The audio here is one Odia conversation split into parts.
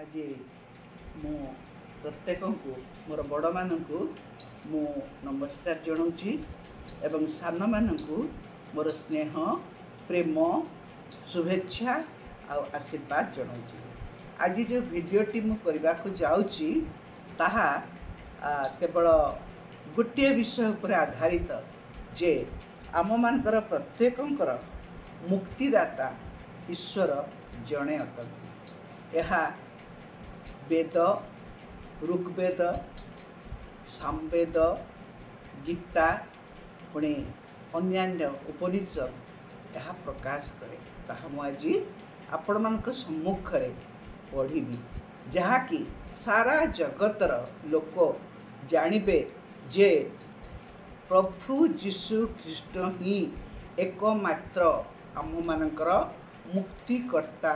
ଆଜି ମୁଁ ପ୍ରତ୍ୟେକଙ୍କୁ, ମୋର ବଡ଼ମାନଙ୍କୁ ମୁଁ ନମସ୍କାର ଜଣାଉଛି ଏବଂ ସାନମାନଙ୍କୁ ମୋର ସ୍ନେହ, ପ୍ରେମ, ଶୁଭେଚ୍ଛା ଆଉ ଆଶୀର୍ବାଦ ଜଣାଉଛି। ଆଜି ଯେଉଁ ଭିଡ଼ିଓଟି ମୁଁ କରିବାକୁ ଯାଉଛି ତାହା କେବଳ ଗୋଟିଏ ବିଷୟ ଉପରେ ଆଧାରିତ, ଯେ ଆମମାନଙ୍କର ପ୍ରତ୍ୟେକଙ୍କର ମୁକ୍ତିଦାତା ଈଶ୍ୱର ଜଣେ ଅଟନ୍ତି। ଏହା ବେଦ, ଋଗ୍ବେଦ, ସାମବେଦ, ଗୀତା, ପୁଣି ଅନ୍ୟାନ୍ୟ ଉପନିଷଦ ଏହା ପ୍ରକାଶ କରେ। ତାହା ମୁଁ ଆଜି ଆପଣମାନଙ୍କ ସମ୍ମୁଖରେ ପଢ଼ିବି, ଯାହାକି ସାରା ଜଗତର ଲୋକ ଜାଣିବେ ଯେ ପ୍ରଭୁ ଯୀଶୁ ଖ୍ରୀଷ୍ଟ ହିଁ ଏକମାତ୍ର ଆମମାନଙ୍କର ମୁକ୍ତିକର୍ତ୍ତା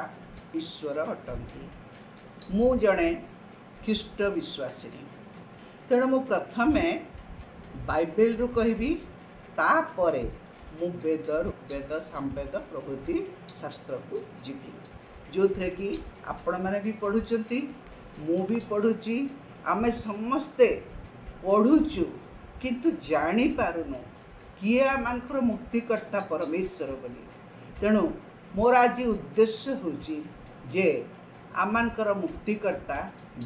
ଈଶ୍ୱର ଅଟନ୍ତି। ମୁଁ ଜଣେ ଖ୍ରୀଷ୍ଟ ବିଶ୍ୱାସିନୀ, ତେଣୁ ମୁଁ ପ୍ରଥମେ ବାଇବେଲରୁ କହିବି, ତାପରେ ମୁଁ ବେଦ, ଋଗ୍ବେଦ, ସାମବେଦ ପ୍ରଭୃତି ଶାସ୍ତ୍ରକୁ ଯିବି, ଯେଉଁଥିରେ କି ଆପଣମାନେ ବି ପଢ଼ୁଛନ୍ତି, ମୁଁ ବି ପଢ଼ୁଛି, ଆମେ ସମସ୍ତେ ପଢ଼ୁଛୁ, କିନ୍ତୁ ଜାଣିପାରୁନୁ କିଏ ଆମମାନଙ୍କର ମୁକ୍ତିକର୍ତ୍ତା ପରମେଶ୍ୱର ବୋଲି। ତେଣୁ ମୋର ଆଜି ଉଦ୍ଦେଶ୍ୟ ହେଉଛି ଯେ ଆମମାନଙ୍କର ମୁକ୍ତିକର୍ତ୍ତା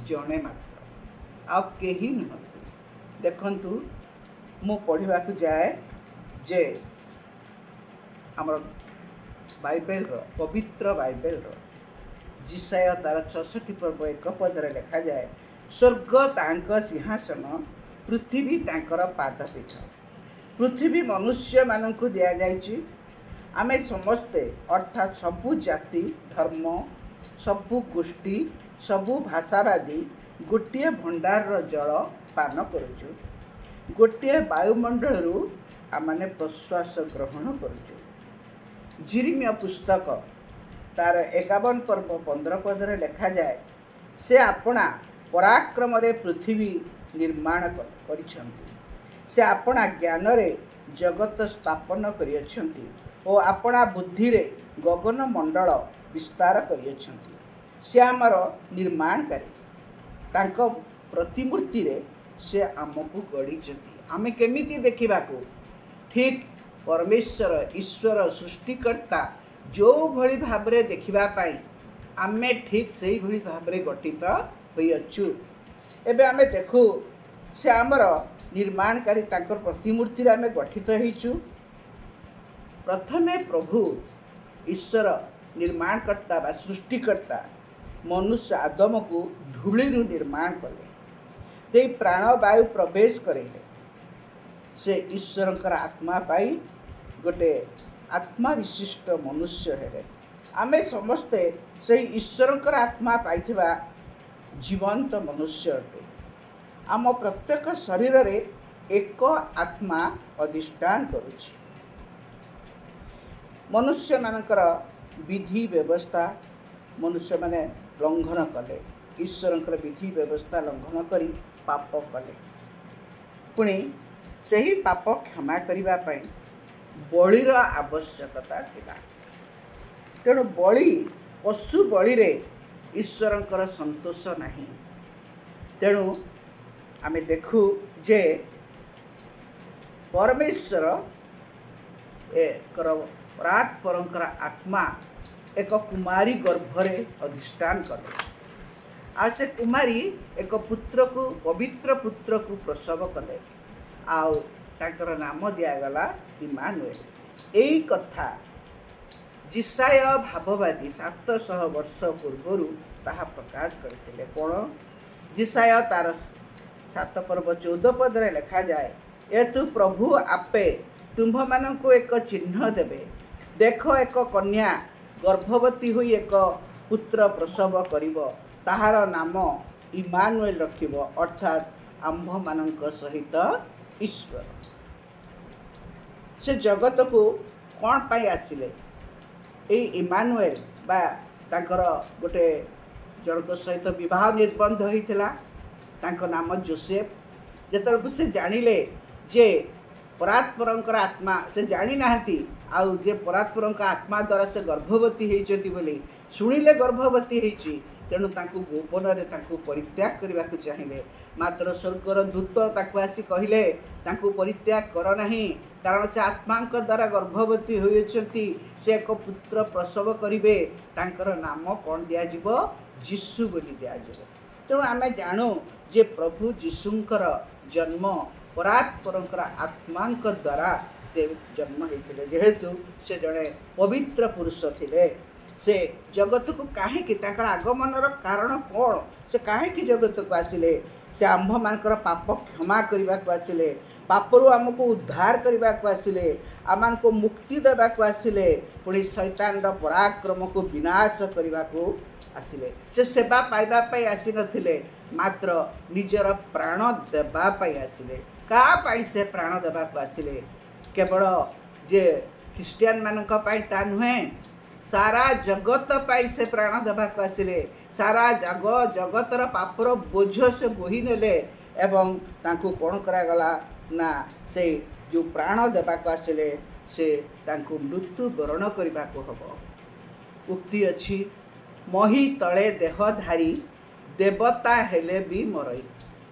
ଜଣେ ମାତ୍ର, ଆଉ କେହି ନୁହନ୍ତି। ଦେଖନ୍ତୁ, ମୁଁ ପଢ଼ିବାକୁ ଯାଏ ଯେ ଆମର ବାଇବେଲର, ପବିତ୍ର ବାଇବେଲର ଯିଶାଇୟ ତାର 66 ପର୍ବ 1 ପଦରେ ଲେଖାଯାଏ, ସ୍ୱର୍ଗ ତାଙ୍କ ସିଂହାସନ, ପୃଥିବୀ ତାଙ୍କର ପାଦପୀଠ। ପୃଥିବୀ ମନୁଷ୍ୟମାନଙ୍କୁ ଦିଆଯାଇଛି। ଆମେ ସମସ୍ତେ, ଅର୍ଥାତ୍ ସବୁ ଜାତି, ଧର୍ମ, ସବୁ ଗୋଷ୍ଠୀ, ସବୁ ଭାଷାବାଦୀ ଗୋଟିଏ ଭଣ୍ଡାରର ଜଳ ପାନ କରୁଛୁ। ଗୋଟିଏ ବାୟୁମଣ୍ଡଳରୁ ଆମମାନେ ପ୍ରଶ୍ୱାସ ଗ୍ରହଣ କରୁଛୁ। ଯିରିମିୟ ପୁସ୍ତକ ତାର 51 ପର୍ବ 15 ପଦରେ ଲେଖାଯାଏ, ସେ ଆପଣା ପରାକ୍ରମରେ ପୃଥିବୀ ନିର୍ମାଣ କରିଛନ୍ତି, ସେ ଆପଣା ଜ୍ଞାନରେ ଜଗତ ସ୍ଥାପନ କରିଅଛନ୍ତି ଓ ଆପଣା ବୁଦ୍ଧିରେ ଗଗନମଣ୍ଡଳ ବିସ୍ତାର କରିଅଛନ୍ତି। ସେ ଆମର ନିର୍ମାଣକାରୀ, ତାଙ୍କ ପ୍ରତିମୂର୍ତ୍ତିରେ ସେ ଆମକୁ ଗଢ଼ିଛନ୍ତି। ଆମେ କେମିତି ଦେଖିବାକୁ, ଠିକ୍ ପରମେଶ୍ୱର ଈଶ୍ୱର ସୃଷ୍ଟିକର୍ତ୍ତା ଯେଉଁଭଳି ଭାବରେ ଦେଖିବା ପାଇଁ ଆମେ ଠିକ୍ ସେଇଭଳି ଭାବରେ ଗଠିତ ହୋଇଅଛୁ। ଏବେ ଆମେ ଦେଖୁ ସେ ଆମର ନିର୍ମାଣକାରୀ, ତାଙ୍କର ପ୍ରତିମୂର୍ତ୍ତିରେ ଆମେ ଗଠିତ ହେଇଛୁ। ପ୍ରଥମେ ପ୍ରଭୁ ଈଶ୍ୱର ନିର୍ମାଣକର୍ତ୍ତା ବା ସୃଷ୍ଟିକର୍ତ୍ତା ମନୁଷ୍ୟ ଆଦମକୁ ଧୂଳିରୁ ନିର୍ମାଣ କଲେ, ଦେଇ ପ୍ରାଣବାୟୁ ପ୍ରବେଶ କରାଇଲେ। ସେ ଈଶ୍ୱରଙ୍କର ଆତ୍ମା ପାଇ ଗୋଟେ ଆତ୍ମା ବିଶିଷ୍ଟ ମନୁଷ୍ୟ ହେଲେ। ଆମେ ସମସ୍ତେ ସେଇ ଈଶ୍ୱରଙ୍କର ଆତ୍ମା ପାଇଥିବା ଜୀବନ୍ତ ମନୁଷ୍ୟ ଅଟୁ। ଆମ ପ୍ରତ୍ୟେକ ଶରୀରରେ ଏକ ଆତ୍ମା ଅଧିଷ୍ଠାନ କରୁଛି। ମନୁଷ୍ୟମାନଙ୍କର ବିଧି ବ୍ୟବସ୍ଥା ମନୁଷ୍ୟମାନେ ଲଙ୍ଘନ କଲେ, ଈଶ୍ୱରଙ୍କର ବିଧି ବ୍ୟବସ୍ଥା ଲଙ୍ଘନ କରି ପାପ କଲେ। ପୁଣି ସେହି ପାପ କ୍ଷମା କରିବା ପାଇଁ ବଳିର ଆବଶ୍ୟକତା ଥିଲା। ତେଣୁ ବଳି, ପଶୁ ବଳିରେ ଈଶ୍ୱରଙ୍କର ସନ୍ତୋଷ ନାହିଁ। ତେଣୁ ଆମେ ଦେଖୁ ଯେ ପରମେଶ୍ୱର ଏକର ପରାତ୍ପରଙ୍କର ଆତ୍ମା ଏକ କୁମାରୀ ଗର୍ଭରେ ଅଧିଷ୍ଠାନ କଲେ, ଆଉ ସେ କୁମାରୀ ଏକ ପୁତ୍ରକୁ, ପବିତ୍ର ପୁତ୍ରକୁ ପ୍ରସବ କଲେ, ଆଉ ତାଙ୍କର ନାମ ଦିଆଗଲା ଇମାନୁଏଲ। ଏଇ କଥା ଯିଶାଇୟ ଭାବବାଦୀ 700 ବର୍ଷ ପୂର୍ବରୁ ତାହା ପ୍ରକାଶ କରିଥିଲେ। କ'ଣ? ଯିଶାଇୟ ତାର 7 ପର୍ବ 14 ପଦରେ ଲେଖାଯାଏ, ଏତୁ ପ୍ରଭୁ ଆପେ ତୁମ୍ଭମାନଙ୍କୁ ଏକ ଚିହ୍ନ ଦେବେ, ଦେଖ ଏକ କନ୍ୟା ଗର୍ଭବତୀ ହୋଇ ଏକ ପୁତ୍ର ପ୍ରସବ କରିବ, ତାହାର ନାମ ଇମାନୁଏଲ ରଖିବ, ଅର୍ଥାତ୍ ଆମ୍ଭମାନଙ୍କ ସହିତ ଈଶ୍ୱର। ସେ ଜଗତକୁ କ'ଣ ପାଇଁ ଆସିଲେ? ଏଇ ଇମାନୁଏଲ ବା ତାଙ୍କର ଗୋଟେ ଜଣଙ୍କ ସହିତ ବିବାହ ନିର୍ବନ୍ଧ ହୋଇଥିଲା, ତାଙ୍କ ନାମ ଜୋସେଫ। ଯେତେବେଳକୁ ସେ ଜାଣିଲେ ଯେ ପରାତ୍ପରଙ୍କର ଆତ୍ମା, ସେ ଜାଣିନାହାନ୍ତି ଆଉ ଯେ ପରାତ୍ପରଙ୍କ ଆତ୍ମା ଦ୍ୱାରା ସେ ଗର୍ଭବତୀ ହେଇଛନ୍ତି ବୋଲି ଶୁଣିଲେ, ଗର୍ଭବତୀ ହେଇଛି, ତେଣୁ ତାଙ୍କୁ ଗୋପନରେ ତାଙ୍କୁ ପରିତ୍ୟାଗ କରିବାକୁ ଚାହିଁଲେ। ମାତ୍ର ସ୍ୱର୍ଗର ଦୂତ ତାକୁ ଆସି କହିଲେ, ତାଙ୍କୁ ପରିତ୍ୟାଗ କର ନାହିଁ, କାରଣ ସେ ଆତ୍ମାଙ୍କ ଦ୍ୱାରା ଗର୍ଭବତୀ ହୋଇଅଛନ୍ତି। ସେ ଏକ ପୁତ୍ର ପ୍ରସବ କରିବେ, ତାଙ୍କର ନାମ କ'ଣ ଦିଆଯିବ? ଯୀଶୁ ବୋଲି ଦିଆଯିବ। ତେଣୁ ଆମେ ଜାଣୁ ଯେ ପ୍ରଭୁ ଯୀଶୁଙ୍କର ଜନ୍ମ ପରାତ୍ପରଙ୍କର ଆତ୍ମାଙ୍କ ଦ୍ୱାରା ସେ ଜନ୍ମ ହେଇଥିଲେ। ଯେହେତୁ ସେ ଜଣେ ପବିତ୍ର ପୁରୁଷ ଥିଲେ, ସେ ଜଗତକୁ କାହିଁକି, ତାଙ୍କର ଆଗମନର କାରଣ କ'ଣ, ସେ କାହିଁକି ଜଗତକୁ ଆସିଲେ? ସେ ଆମ୍ଭମାନଙ୍କର ପାପ କ୍ଷମା କରିବାକୁ ଆସିଲେ, ପାପରୁ ଆମକୁ ଉଦ୍ଧାର କରିବାକୁ ଆସିଲେ, ଆମମାନଙ୍କୁ ମୁକ୍ତି ଦେବାକୁ ଆସିଲେ, ପୁଣି ଶୈତାନର ପରାକ୍ରମକୁ ବିନାଶ କରିବାକୁ ଆସିଲେ। ସେ ସେବା ପାଇବା ପାଇଁ ଆସିନଥିଲେ, ମାତ୍ର ନିଜର ପ୍ରାଣ ଦେବା ପାଇଁ ଆସିଲେ। କାହା ପାଇଁ ସେ ପ୍ରାଣ ଦେବାକୁ ଆସିଲେ? କେବଳ ଯେ ଖ୍ରୀଷ୍ଟିଆନ ମାନଙ୍କ ପାଇଁ ତା ନୁହେଁ, ସାରା ଜଗତ ପାଇଁ ସେ ପ୍ରାଣ ଦେବାକୁ ଆସିଲେ। ସାରା ଜଗତର ପାପର ବୋଝ ସେ ବୋହି ନେଲେ ଏବଂ ତାଙ୍କୁ କ'ଣ କରାଗଲା ନା, ସେ ଯେଉଁ ପ୍ରାଣ ଦେବାକୁ ଆସିଲେ ସେ ତାଙ୍କୁ ମୃତ୍ୟୁବରଣ କରିବାକୁ ହେବ। ଉକ୍ତି ଅଛି, ମହି ତଳେ ଦେହ ଧାରି ଦେବତା ହେଲେ ବି ମରଇ।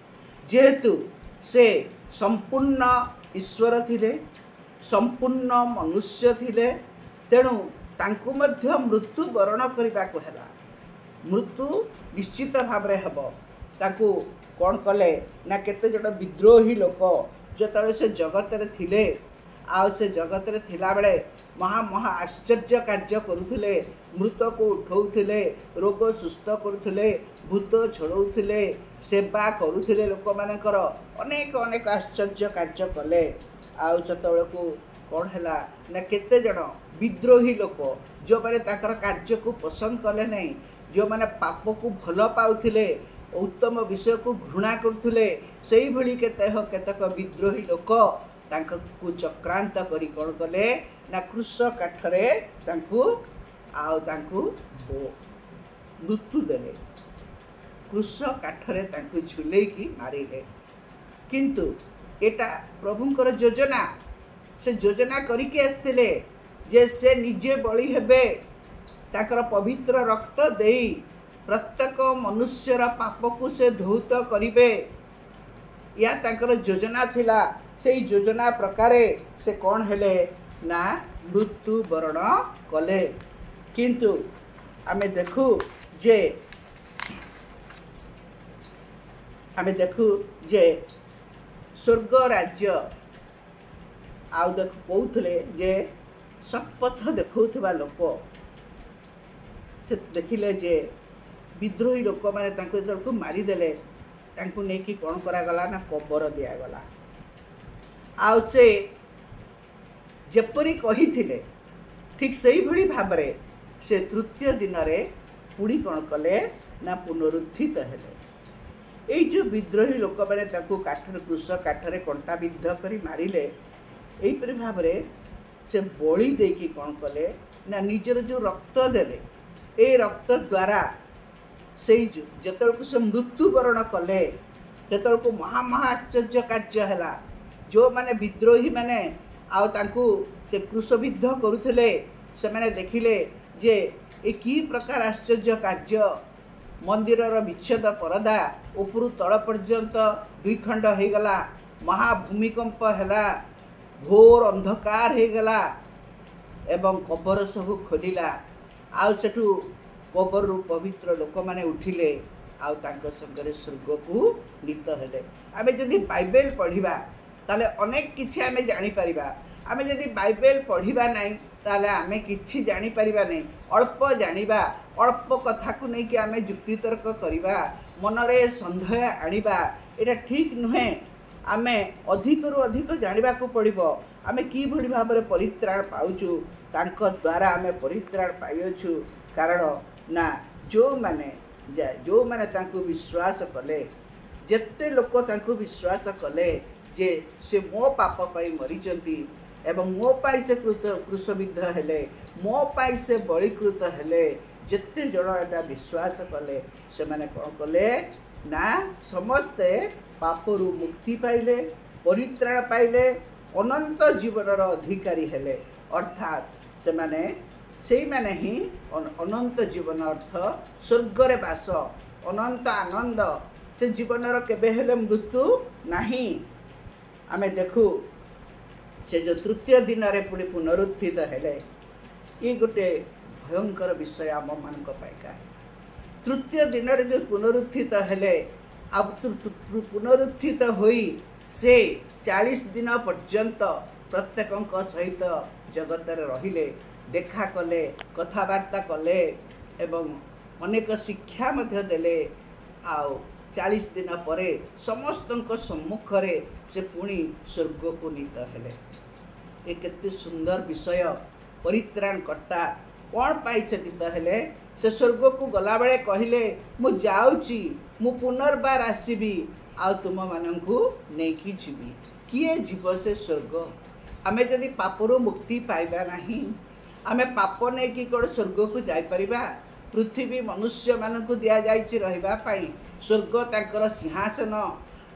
ଯେହେତୁ ସେ ସମ୍ପୂର୍ଣ୍ଣ ଈଶ୍ୱର ଥିଲେ, ସମ୍ପୂର୍ଣ୍ଣ ମନୁଷ୍ୟ ଥିଲେ, ତେଣୁ ତାଙ୍କୁ ମଧ୍ୟ ମୃତ୍ୟୁବରଣ କରିବାକୁ ହେଲା। ମୃତ୍ୟୁ ନିଶ୍ଚିତ ଭାବରେ ହେବ। ତାଙ୍କୁ କ'ଣ କଲେ ନା, କେତେଜଣ ବିଦ୍ରୋହୀ ଲୋକ ଯେତେବେଳେ ସେ ଜଗତରେ ଥିଲେ, ଆଉ ସେ ଜଗତରେ ଥିଲାବେଳେ ମହା ମହା ଆଶ୍ଚର୍ଯ୍ୟ କାର୍ଯ୍ୟ କରୁଥିଲେ, ମୃତକୁ ଉଠଉଥିଲେ, ରୋଗ ସୁସ୍ଥ କରୁଥିଲେ, ଭୂତ ଛଡ଼ଉଥିଲେ, ସେବା କରୁଥିଲେ, ଲୋକମାନଙ୍କର ଅନେକ ଅନେକ ଆଶ୍ଚର୍ଯ୍ୟ କାର୍ଯ୍ୟ କଲେ। ଆଉ ସେତେବେଳକୁ କ'ଣ ହେଲା ନା, କେତେଜଣ ବିଦ୍ରୋହୀ ଲୋକ ଯେଉଁମାନେ ତାଙ୍କର କାର୍ଯ୍ୟକୁ ପସନ୍ଦ କଲେ ନାହିଁ, ଯେଉଁମାନେ ପାପକୁ ଭଲ ପାଉଥିଲେ, ଉତ୍ତମ ବିଷୟକୁ ଘୃଣା କରୁଥିଲେ, ସେଇଭଳି କେତେକ ବିଦ୍ରୋହୀ ଲୋକ ତାଙ୍କୁ ଚକ୍ରାନ୍ତ କରି କ'ଣ କଲେ ନା, କ୍ରୁଶ କାଠରେ ତାଙ୍କୁ ଆଉ ତାଙ୍କୁ ମୃତ୍ୟୁ ଦେଲେ, କ୍ରୁଶ କାଠରେ ତାଙ୍କୁ ଝୁଲେଇକି ମାରିଲେ। କିନ୍ତୁ ଏଇଟା ପ୍ରଭୁଙ୍କର ଯୋଜନା। ସେ ଯୋଜନା କରିକି ଆସିଥିଲେ ଯେ ସେ ନିଜେ ବଳି ହେବେ, ତାଙ୍କର ପବିତ୍ର ରକ୍ତ ଦେଇ ପ୍ରତ୍ୟେକ ମନୁଷ୍ୟର ପାପକୁ ସେ ଧୌତ କରିବେ। ଏହା ତାଙ୍କର ଯୋଜନା ଥିଲା। ସେଇ ଯୋଜନା ପ୍ରକାରେ ସେ କ'ଣ ହେଲେ ନା, ମୃତ୍ୟୁବରଣ କଲେ। କିନ୍ତୁ ଆମେ ଦେଖୁ ଯେ ସ୍ୱର୍ଗ ରାଜ୍ୟ ଆଉ କହୁଥିଲେ ଯେ ସତ୍ପଥ ଦେଖାଉଥିବା ଲୋକ, ସେ ଦେଖିଲେ ଯେ ବିଦ୍ରୋହୀ ଲୋକମାନେ ତାଙ୍କୁ ଯେତେବେଳକୁ ମାରିଦେଲେ, ତାଙ୍କୁ ନେଇକି କ'ଣ କରାଗଲା ନା, କବର ଦିଆଗଲା। ଆଉ ସେ ଯେପରି କହିଥିଲେ ଠିକ୍ ସେଇଭଳି ଭାବରେ ସେ ତୃତୀୟ ଦିନରେ ପୁଣି କ'ଣ କଲେ ନା, ପୁନରୁତ୍ଥିତ ହେଲେ। ଏଇ ଯେଉଁ ବିଦ୍ରୋହୀ ଲୋକମାନେ ତାଙ୍କୁ କାଠରେ, କ୍ରୁଶ କାଠରେ କଣ୍ଟା ବିଦ୍ଧ କରି ମାରିଲେ, ଏହିପରି ଭାବରେ ସେ ବଳି ଦେଇକି କ'ଣ କଲେ ନା, ନିଜର ଯେଉଁ ରକ୍ତ ଦେଲେ, ଏଇ ରକ୍ତ ଦ୍ୱାରା ସେଇ ଯେଉଁ ଯେତେବେଳକୁ ସେ ମୃତ୍ୟୁବରଣ କଲେ, ଯେତେବେଳକୁ ମହା ମହା ଆଶ୍ଚର୍ଯ୍ୟ କାର୍ଯ୍ୟ ହେଲା, ଯେଉଁମାନେ ବିଦ୍ରୋହୀମାନେ ଆଉ ତାଙ୍କୁ ସେ କ୍ରୁଶବିଦ୍ଧ କରୁଥିଲେ, ସେମାନେ ଦେଖିଲେ ଯେ ଏ କି ପ୍ରକାର ଆଶ୍ଚର୍ଯ୍ୟ କାର୍ଯ୍ୟ। ମନ୍ଦିରର ବିଚ୍ଛେଦ ପରଦା ଉପରୁ ତଳ ପର୍ଯ୍ୟନ୍ତ ଦୁଇ ଖଣ୍ଡ ହେଇଗଲା, ମହାଭୂମିକମ୍ପ ହେଲା, ଘୋର ଅନ୍ଧକାର ହେଇଗଲା ଏବଂ କବର ସବୁ ଖୋଲିଲା। ଆଉ ସେଠୁ କବରରୁ ପବିତ୍ର ଲୋକମାନେ ଉଠିଲେ ଆଉ ତାଙ୍କ ସଙ୍ଗରେ ସ୍ୱର୍ଗକୁ ନୀତ ହେଲେ। ଆମେ ଯଦି ବାଇବେଲ ପଢ଼ିବା ତାହେଲେ ଅନେକ କିଛି ଆମେ ଜାଣିପାରିବା। ଆମେ ଯଦି ବାଇବେଲ ପଢ଼ିବା ନାହିଁ ତାହେଲେ ଆମେ କିଛି ଜାଣିପାରିବା ନାହିଁ। ଅଳ୍ପ ଜାଣିବା, ଅଳ୍ପ କଥାକୁ ନେଇକି ଆମେ ଯୁକ୍ତିତର୍କ କରିବା, ମନରେ ସନ୍ଦେହ ଆଣିବା, ଏଇଟା ଠିକ୍ ନୁହେଁ। ଆମେ ଅଧିକରୁ ଅଧିକ ଜାଣିବାକୁ ପଡ଼ିବ। ଆମେ କିଭଳି ଭାବରେ ପରିତ୍ରାଣ ପାଉଛୁ, ତାଙ୍କ ଦ୍ୱାରା ଆମେ ପରିତ୍ରାଣ ପାଇଅଛୁ। କାରଣ ନା, ଯେଉଁମାନେ ତାଙ୍କୁ ବିଶ୍ୱାସ କଲେ, ଯେତେ ଲୋକ ତାଙ୍କୁ ବିଶ୍ୱାସ କଲେ ଯେ ସେ ମୋ ପାପ ପାଇଁ ମରିଛନ୍ତି ଏବଂ ମୋ ପାଇଁ ସେ କ୍ରୁଶବିଦ୍ଧ ହେଲେ, ମୋ ପାଇଁ ସେ ବଳିକୃତ ହେଲେ, ଯେତେ ଜଣ ଏଟା ବିଶ୍ୱାସ କଲେ, ସେମାନେ କ'ଣ କଲେ ନା, ସମସ୍ତେ ପାପରୁ ମୁକ୍ତି ପାଇଲେ, ପରିତ୍ରାଣ ପାଇଲେ, ଅନନ୍ତ ଜୀବନର ଅଧିକାରୀ ହେଲେ। ଅର୍ଥାତ୍ ସେମାନେ ସେଇମାନେ ହିଁ ଅନନ୍ତ ଜୀବନ, ଅର୍ଥ ସ୍ୱର୍ଗରେ ବାସ, ଅନନ୍ତ ଆନନ୍ଦ, ସେ ଜୀବନର କେବେ ହେଲେ ମୃତ୍ୟୁ ନାହିଁ। ଆମେ ଦେଖୁ ସେ ଯେଉଁ ତୃତୀୟ ଦିନରେ ପୁଣି ପୁନରୁତ୍ଥିତ ହେଲେ। ଇଏ ଗୋଟେ ଭୟଙ୍କର ବିଷୟ ଆମମାନଙ୍କ ପାଇଁକା। ତୃତୀୟ ଦିନରେ ଯେଉଁ ପୁନରୁତ୍ଥିତ ହେଲେ, ଆଉ ପୁନରୁତ୍ଥିତ ହୋଇ ସେ 40 ଦିନ ପର୍ଯ୍ୟନ୍ତ ପ୍ରତ୍ୟେକଙ୍କ ସହିତ ଜଗତରେ ରହିଲେ, ଦେଖା କଲେ, କଥାବାର୍ତ୍ତା କଲେ ଏବଂ ଅନେକ ଶିକ୍ଷା ମଧ୍ୟ ଦେଲେ। ଆଉ 40 ଦିନ ପରେ ସମସ୍ତଙ୍କ ସମ୍ମୁଖରେ ସେ ପୁଣି ସ୍ୱର୍ଗକୁ ନୀତ ହେଲେ। ଏ କେତେ ସୁନ୍ଦର ବିଷୟ। ପରିତ୍ରାଣକର୍ତ୍ତା କ'ଣ ପାଇଁ ସେ ନୀତ ହେଲେ? ସେ ସ୍ୱର୍ଗକୁ ଗଲାବେଳେ କହିଲେ, ମୁଁ ଯାଉଛି, ମୁଁ ପୁନର୍ବାର ଆସିବି ଆଉ ତୁମମାନଙ୍କୁ ନେଇକି ଯିବି। କିଏ ଯିବ ସେ ସ୍ୱର୍ଗ? ଆମେ ଯଦି ପାପରୁ ମୁକ୍ତି ପାଇବା ନାହିଁ, ଆମେ ପାପ ନେଇକି କ'ଣ ସ୍ୱର୍ଗକୁ ଯାଇପାରିବା? ପୃଥିବୀ ମନୁଷ୍ୟମାନଙ୍କୁ ଦିଆଯାଇଛି ରହିବା ପାଇଁ, ସ୍ୱର୍ଗ ତାଙ୍କର ସିଂହାସନ।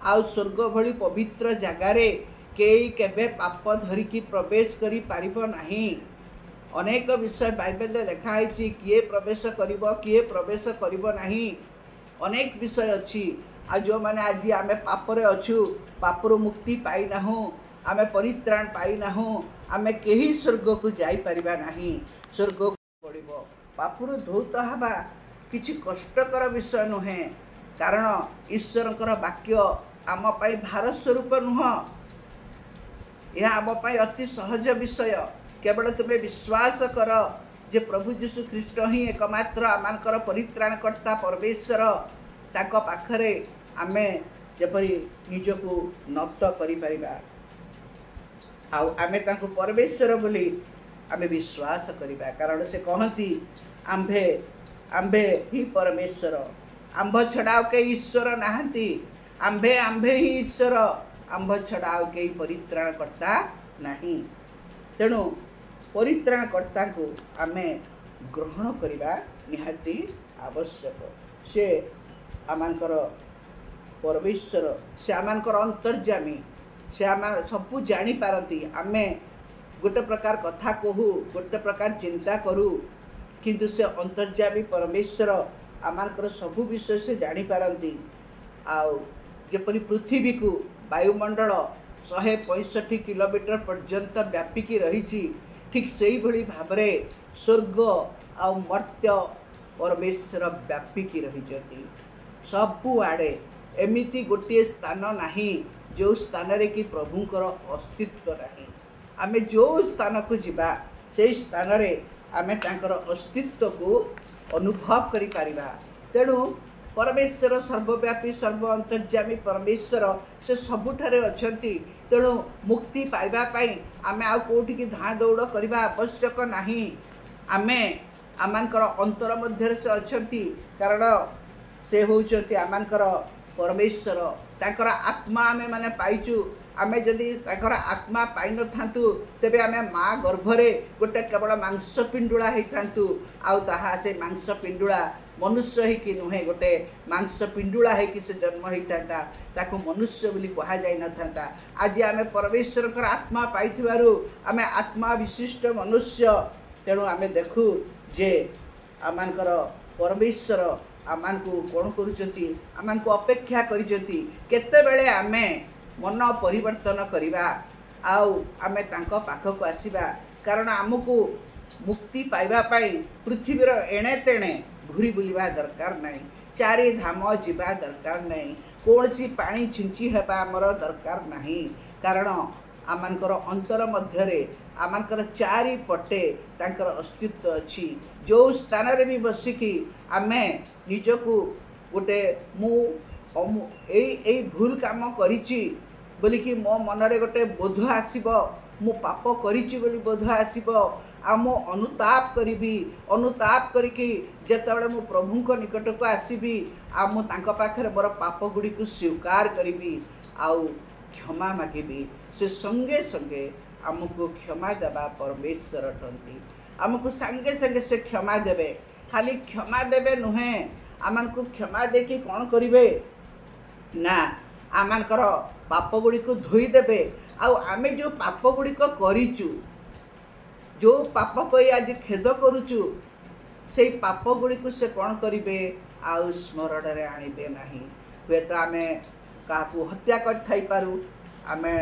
ଆଉ ସ୍ୱର୍ଗ ଭଳି ପବିତ୍ର ଜାଗାରେ କେହି କେବେ ପାପ ଧରିକି ପ୍ରବେଶ କରିପାରିବ ନାହିଁ। ଅନେକ ବିଷୟ ବାଇବେଲରେ ଲେଖା ହେଇଛି, କିଏ ପ୍ରବେଶ କରିବ, କିଏ ପ୍ରବେଶ କରିବ ନାହିଁ, ଅନେକ ବିଷୟ ଅଛି। ଆଉ ଯେଉଁମାନେ ଆଜି ଆମେ ପାପରେ ଅଛୁ, ପାପରୁ ମୁକ୍ତି ପାଇନାହୁଁ, ଆମେ ପରିତ୍ରାଣ ପାଇନାହୁଁ, ଆମେ କେହି ସ୍ୱର୍ଗକୁ ଯାଇପାରିବା ନାହିଁ। ସ୍ୱର୍ଗକୁ ପଡ଼ିବ। ପାପରୁ ଧୌତ ହେବା କିଛି କଷ୍ଟକର ବିଷୟ ନୁହେଁ, କାରଣ ଈଶ୍ୱରଙ୍କର ବାକ୍ୟ ଆମ ପାଇଁ ଭାର ସ୍ୱରୂପ ନୁହଁ, ଏହା ଆମ ପାଇଁ ଅତି ସହଜ ବିଷୟ। କେବଳ ତୁମେ ବିଶ୍ୱାସ କର ଯେ ପ୍ରଭୁ ଯୀଶୁ ଖ୍ରୀଷ୍ଟ ହିଁ ଏକମାତ୍ର ଆମମାନଙ୍କର ପରିତ୍ରାଣକର୍ତ୍ତା ପରମେଶ୍ୱର। ତାଙ୍କ ପାଖରେ ଆମେ ଯେପରି ନିଜକୁ ନତ କରିପାରିବା ଆଉ ଆମେ ତାଙ୍କୁ ପରମେଶ୍ୱର ବୋଲି ଆମେ ବିଶ୍ୱାସ କରିବା, କାରଣ ସେ କହନ୍ତି, ଆମ୍ଭେ ଆମ୍ଭେ ହିଁ ପରମେଶ୍ୱର, ଆମ୍ଭ ଛଡ଼ା ଆଉ କେହି ଈଶ୍ୱର ନାହାନ୍ତି। ଆମ୍ଭେ ଆମ୍ଭେ ହିଁ ଈଶ୍ୱର, ଆମ୍ଭ ଛଡ଼ା ଆଉ କେହି ପରିତ୍ରାଣକର୍ତ୍ତା ନାହିଁ। ତେଣୁ ପରିତ୍ରାଣକର୍ତ୍ତାଙ୍କୁ ଆମେ ଗ୍ରହଣ କରିବା ନିହାତି ଆବଶ୍ୟକ। ସେ ଆମମାନଙ୍କର ପରମେଶ୍ୱର, ସେ ଆମମାନଙ୍କର ଅନ୍ତର୍ଯାମୀ, ସେ ଆମ ସବୁ ଜାଣିପାରନ୍ତି। ଆମେ ଗୋଟେ ପ୍ରକାର କଥା କହୁ, ଗୋଟେ ପ୍ରକାର ଚିନ୍ତା କରୁ, କିନ୍ତୁ ସେ ଅନ୍ତର୍ଯାମୀ ପରମେଶ୍ୱର ଆମମାନଙ୍କର ସବୁ ବିଷୟ ସେ ଜାଣିପାରନ୍ତି। ଆଉ ଯେପରି ପୃଥିବୀକୁ ବାୟୁମଣ୍ଡଳ 165 କିଲୋମିଟର ପର୍ଯ୍ୟନ୍ତ ବ୍ୟାପିକି ରହିଛି, ଠିକ୍ ସେଇଭଳି ଭାବରେ ସ୍ୱର୍ଗ ଆଉ ମର୍ତ୍ତ୍ୟ ପରମେଶ୍ୱର ବ୍ୟାପିକି ରହିଛନ୍ତି ସବୁଆଡ଼େ। ଏମିତି ଗୋଟିଏ ସ୍ଥାନ ନାହିଁ ଯେଉଁ ସ୍ଥାନରେ କି ପ୍ରଭୁଙ୍କର ଅସ୍ତିତ୍ୱ ନାହିଁ। ଆମେ ଯେଉଁ ସ୍ଥାନକୁ ଯିବା, ସେଇ ସ୍ଥାନରେ ଆମେ ତାଙ୍କର ଅସ୍ତିତ୍ୱକୁ ଅନୁଭବ କରିପାରିବା। ତେଣୁ ପରମେଶ୍ୱର ସର୍ବବ୍ୟାପୀ, ସର୍ବ ଅନ୍ତର୍ଯାମୀ ପରମେଶ୍ୱର, ସେ ସବୁଠାରେ ଅଛନ୍ତି। ତେଣୁ ମୁକ୍ତି ପାଇବା ପାଇଁ ଆମେ ଆଉ କେଉଁଠିକି ଧାଁ ଦୌଡ଼ କରିବା ଆବଶ୍ୟକ ନାହିଁ। ଆମେ ଆମମାନଙ୍କର ଅନ୍ତର ମଧ୍ୟରେ ସେ ଅଛନ୍ତି, କାରଣ ସେ ହେଉଛନ୍ତି ଆମମାନଙ୍କର ପରମେଶ୍ୱର। ତାଙ୍କର ଆତ୍ମା ଆମେମାନେ ପାଇଛୁ। ଆମେ ଯଦି ତାଙ୍କର ଆତ୍ମା ପାଇନଥାନ୍ତୁ, ତେବେ ଆମେ ମା ଗର୍ଭରେ ଗୋଟେ କେବଳ ମାଂସ ପିଣ୍ଡୁଳା ହେଇଥାନ୍ତୁ, ଆଉ ତାହା ସେ ମାଂସ ପିଣ୍ଡୁଳା ମନୁଷ୍ୟ ହେଇକି ନୁହେଁ, ଗୋଟେ ମାଂସ ପିଣ୍ଡୁଳା ହେଇକି ସେ ଜନ୍ମ ହେଇଥାନ୍ତା, ତାକୁ ମନୁଷ୍ୟ ବୋଲି କୁହାଯାଇନଥାନ୍ତା। ଆଜି ଆମେ ପରମେଶ୍ୱରଙ୍କର ଆତ୍ମା ପାଇଥିବାରୁ ଆମେ ଆତ୍ମା ବିଶିଷ୍ଟ ମନୁଷ୍ୟ। ତେଣୁ ଆମେ ଦେଖୁ ଯେ ଆମମାନଙ୍କର ପରମେଶ୍ୱର ଆମମାନଙ୍କୁ କ'ଣ କରୁଛନ୍ତି, ଆମମାନଙ୍କୁ ଅପେକ୍ଷା କରିଛନ୍ତି କେତେବେଳେ ଆମେ ମନ ପରିବର୍ତ୍ତନ କରିବା ଆଉ ଆମେ ତାଙ୍କ ପାଖକୁ ଆସିବା। କାରଣ ଆମକୁ ମୁକ୍ତି ପାଇବା ପାଇଁ ପୃଥିବୀର ଏଣେ ତେଣେ ଘୁରି ବୁଲିବା ଦରକାର ନାହିଁ, ଚାରି ଧାମ ଯିବା ଦରକାର ନାହିଁ, କୌଣସି ପାଣି ଛିଞ୍ଚି ହେବା ଆମର ଦରକାର ନାହିଁ। କାରଣ ଆମମାନଙ୍କର ଅନ୍ତର ମଧ୍ୟରେ, ଆମମାନଙ୍କର ଚାରିପଟେ ତାଙ୍କର ଅସ୍ତିତ୍ୱ ଅଛି। ଯେଉଁ ସ୍ଥାନରେ ବି ବସିକି ଆମେ ନିଜକୁ ଗୋଟେ ମୁଁ ଏଇ ଏଇ ଭୁଲ କାମ କରିଛି ବୋଲିକି ମୋ ମନରେ ଗୋଟେ ବୋଧ ଆସିବ, ମୁଁ ପାପ କରିଛି ବୋଲି ବୋଧ ଆସିବ, ଆଉ ମୁଁ ଅନୁତାପ କରିବି। ଅନୁତାପ କରିକି ଯେତେବେଳେ ମୁଁ ପ୍ରଭୁଙ୍କ ନିକଟକୁ ଆସିବି ଆଉ ମୁଁ ତାଙ୍କ ପାଖରେ ମୋର ପାପ ଗୁଡ଼ିକୁ ସ୍ୱୀକାର କରିବି ଆଉ କ୍ଷମା ମାଗିବି, ସେ ସଙ୍ଗେ ସଙ୍ଗେ ଆମକୁ କ୍ଷମା ଦେବା ପରମେଶ୍ୱର ଅଟନ୍ତି। ଆମକୁ ସାଙ୍ଗେ ସାଙ୍ଗେ ସେ କ୍ଷମା ଦେବେ। ଖାଲି କ୍ଷମା ଦେବେ ନୁହେଁ, ଆମମାନଙ୍କୁ କ୍ଷମା ଦେଇକି କ'ଣ କରିବେ ନା, ଆମମାନଙ୍କର ପାପ ଗୁଡ଼ିକୁ ଧୋଇଦେବେ। ଆଉ ଆମେ ଯେଉଁ ପାପ ଗୁଡ଼ିକ କରିଛୁ, ଯେଉଁ ପାପ କରି ଆଜି ଖେଦ କରୁଛୁ, ସେଇ ପାପ ଗୁଡ଼ିକୁ ସେ କ'ଣ କରିବେ? ଆଉ ସ୍ମରଣରେ ଆଣିବେ ନାହିଁ। ହୁଏତ ଆମେ କାହାକୁ ହତ୍ୟା କରିଥାଇପାରୁ, ଆମେ